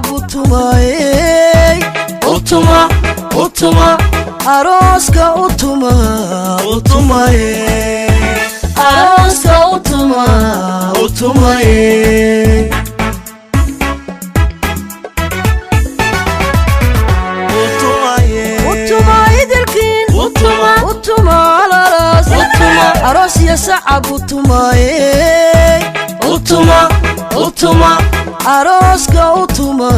sacab u tumaayey. Utuma, utuma. Arooska u tuma, u tumaye. Arooska u tuma. U tumaye. Utumaye. Utuma idilkiin. Utuma. Utuma alalaas. Utuma. Aroos iyo sacab u tumaayey. Utuma, utuma. Arooska u tuma,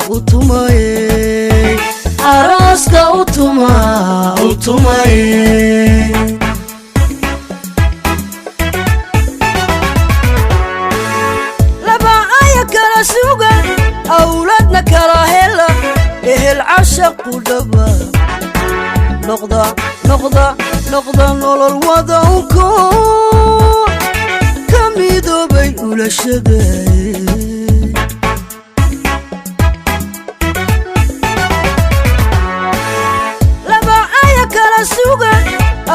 u tumaye. Arooska u tuma. U tumaye. Laba aya kala suga, awladna kala hela, ehel cashaqu dhaba noqda, noqda, noqda, nolol wadawnko ka midoobay ulashada. Laba aya kala suga,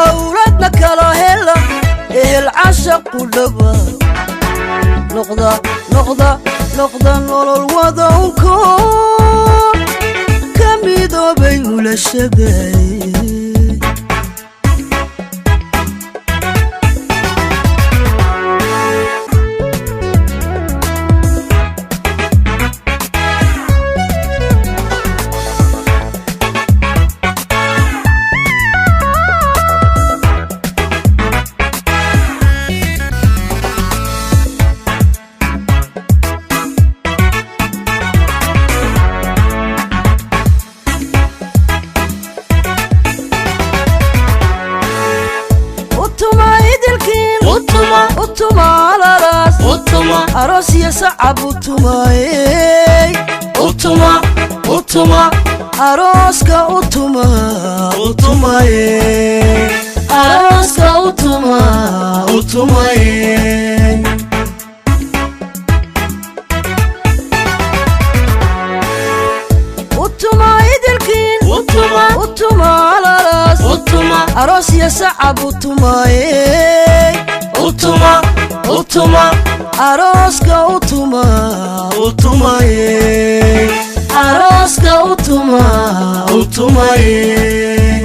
awladna kala hela, ehel cashaqu dhaba noqda, noqda, noqda, nolol wadawnko ka midoobay ulashada. Utuma idilkiin. Utuma. Utuma alalaas. Utuma. Aroos iyo sacab u tumaayey. Utuma, utuma. Arooska u tuma, u tumaye. Arooska u tuma. U tumaye. Utuma idilkiin. Utuma. Utuma alalaas. Utuma. Aroos iyo sacab u tumaayey. Utuma, utuma. Arooska u tuma, u tumaye. Arooska u tuma. U tumaye.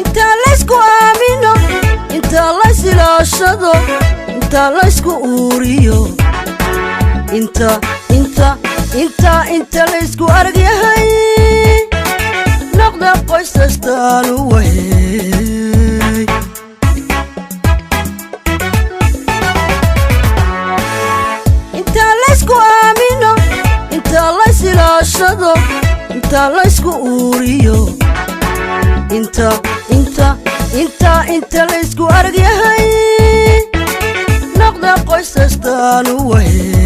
Inta laysku aamino, inta lays ilaashado, inta laysku uuriyo, inta inta inta inta laysku aragyahay, noqda qoysastaan u wahey. Inta laysku aamino, inta lays ilaashado, inta laysku uuriyo, inta inta inta inta laysku aragyahay, noqda qoysastaan u wahey.